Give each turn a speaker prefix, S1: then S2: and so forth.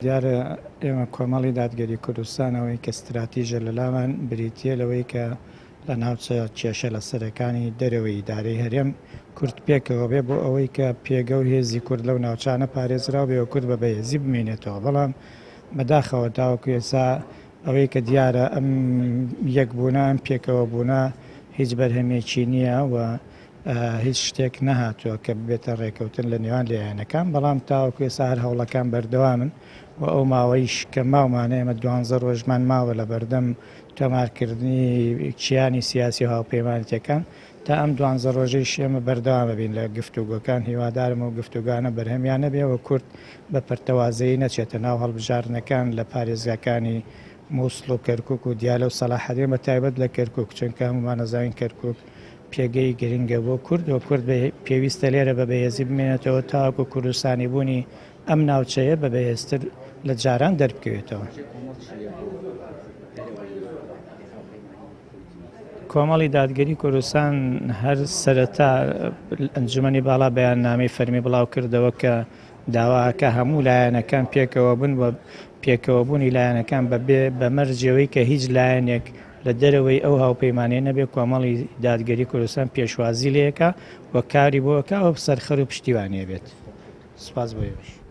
S1: دیارە ئێمە کۆمەڵی دادگەری کوردستان ئەوەی کە ستراتیژە لەلامان بریتییە لەوەی کە لە ناوچە کێشە لەسەرەکانی دەرەوەی ئیدارەی هەرێم کورد پێکەوە بێ بۆ ئەوەی کە پێگە و هێزی کورد لەو ناوچانە پارێزراو بێ و کورد بە بەهێزی بمێنێتەوە بەڵام بەداخەوە تاوەکو ئێستا ئەوەی کە دیارە ئەم یەکبوونە ئەم پێکەوە بوونە هیچ بەرهەمێکی نییە و هیچ شتێک نەهاتووە کە ببێتە ڕێکەوتن لە نێوان لایەنەکان، بەڵام تاوەکو ئێستا هەر هەوڵەکان بەردەوامن و ئەو ماوەیش کە ماومانە ئێمە دوانزە ڕۆژمان ماوە لە بەردەم تۆمارکردنی کیانی سیاسی و هاوپەیمانێتیەکان، تا ئەم دوانزە ڕۆژەیش ئێمە بەردەوام ئەبین لە گفتوگۆکان، هیوادارم ئەو گفتوگۆانە بەرهەمیان هەبێ و کورد بە پەرتەوازەیی نەچێتە ناو هەڵبژاردنەکان لە پارێزگاکانی موسڵ و کەرکوک و دیالە و سەلاحەدین بە تایبەت لە کەرکوک، چونکە هەموومان ئەزانین کەرکوک پێگەی گرنگە بۆ کورد و کورد پێویستە لێرە بە بەهێزی بمێنێتەوە تاوەکو کوردستانی بوونی ئەم ناوچەیە بە بەهێزتر لە جاران دەربکەوێتەوە. کۆمەڵی دادگەری کوردستان هەر سەرەتا ئەنجومەنی باڵا بەیاننامەی فەرمی بڵاو کردەوە کە داواکە هەموو لایەنەکان پێکەوە بن و پێکەوەبوونی لایەنەکان بەبێ بە مەرجەوەی کە هیچ لایەنێک لە دەرەوەی ئەو هاوپەیمانیە نەبێ کۆمەڵی دادگەری کوردستان پێشوازی لێکا و کاری بۆ ئەکا و سەرخەر و پشتیوانی ئەبێت. سوپاس بۆ ئێوەش.